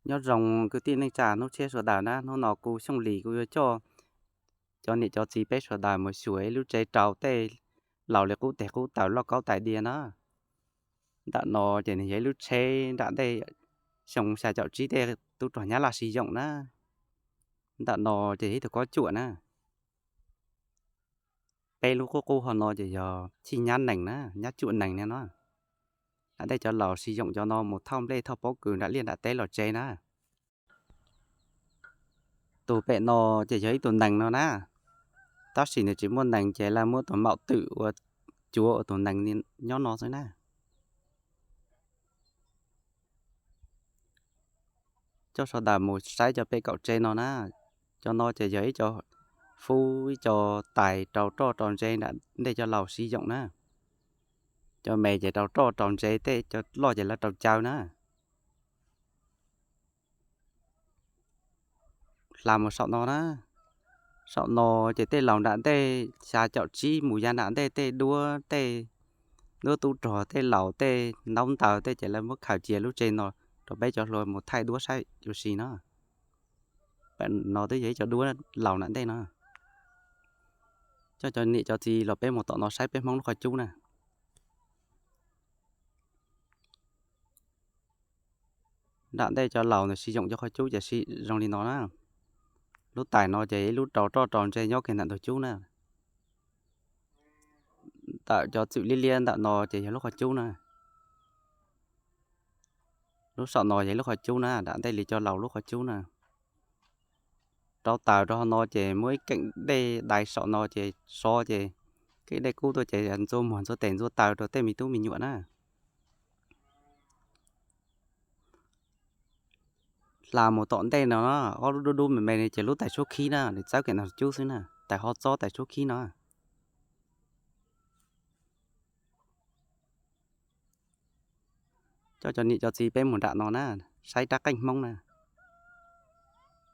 Nyob zoo kwv tij neej tsa hnub tshiab sawv daws na, hnub no kuv Xyooj Lis kuv yuav coj cov niam cov txiv peb sawv daws mus xyuas ib lub tsev rau tej laus li qub teg qub taws loj kaub tais diav na. Ntawm no ces nws yog ib lub tsheb nram ntej xyoo xya caum tsib tej tub rog Nyab Laj siv yoom na. Ntawm no ces yog ib tug kob cuam na. Peb lub qub qub ho no ces yog chij nyab nees na, nyab cuam nees no na. Nram ntej cov laus siv yoom cov no mus thauj nplej thauj pob kws nram liaj nram teb los tsev na. Tus pem no ces yog ib tug nees no na, tab sis nws tsis muaj nees ces lawv muab tus maum twm ua cuav ua tus nees nyob no xwb na. Coj sawv daws mus saib cov pem kaum tsev no na. Cov no ces yog ib co fub ib co tais rau roj rau ntsev nram ntej cov laus siv yoom na. Cov me ces rau roj rau ntsev, tej cov loj ces lawv rau caw na. Hla mus saum no na. Saum no ces tej laus nram ntej xya caum tsib mus yav nram ntej tej duab tej duab tub rog tej laus tej ntaub ntawv tej ces lawv muab khaws cia lub tsev no rau peb cov hluas mus thaij duab saib ua si no. Pem no twb yog ib co duab laus nram ntej no. Coj cov niam cov txiv los peb mus tom no saib peb Hmoob lub qhov cub na. Nram ntej cov laus ntawd siv yoom cov qhov cub ces zoo li no na. Lub tais no ces ib lub rau roj rau ntsev nyob kiag ntawm ntug cub na. Ntawm cov txwm liab liab ntawm no ces yog lub qhov cub na. Lub saum no yog ib lub qhov cub na, nram ntej li cov laus lub qhov cub na. Rau taws rau hauv no ces muaj ib keem dej dai saum no ces so ces keem dej kub tuaj ces ntxuav muag ntxuav tes ntxuav taw rau tej me tub me nyuam na. Hla mus tom ntej no, ob lub dub dub me me no ces lub tais suab khib na, nws txawb kev no cub xwb na, tais ho txob tais suab khib no. Coj cov niam cov txiv peb mus nram no na, saib rab qeej Hmoob na.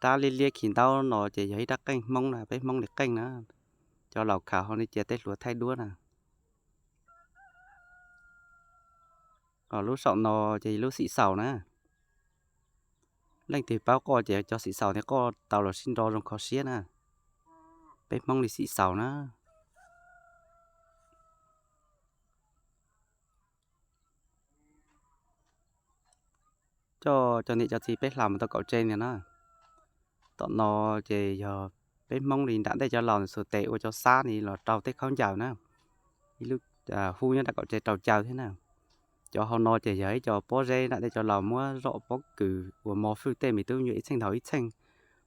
Rab liab liab khi ntaub no ces yog ib rab qeej Hmoob na, peb Hmoob li qeej na. Cov laus khaws hauv no cia tej hluas thaij duab na. Lub saum no ces lub xim xaus na. Leej twg paub qoj ces cov xim xaus no qoj tau los sib nro zoo kho siab na. Peb Hmoob li xim xaus na. Coj cov niam cov txiv peb hla mus tau kaum tsev no na. Tom no ces yog peb Hmoob li nram ntej cov laus ntawm xus tes ua cov xab ni los rau tej khaub ncaws na. Ib lub hub nyob nram kaum tsev rau caw thiab na. Cov hauv no ces yog ib co pob zeb nram ntej cov laus muab zom pob kws uas mos fwj tej me tub me nyuam ib txheej dhau ib txheej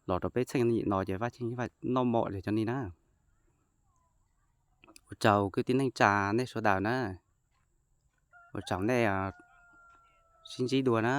los rau peb txheej nyem no ces Vaj Tsheej noj mov li cov ni na. Ua tsaug kwv tij neej tsa nej sawv daws na. Ua tsaug nej sib ntsib dua na.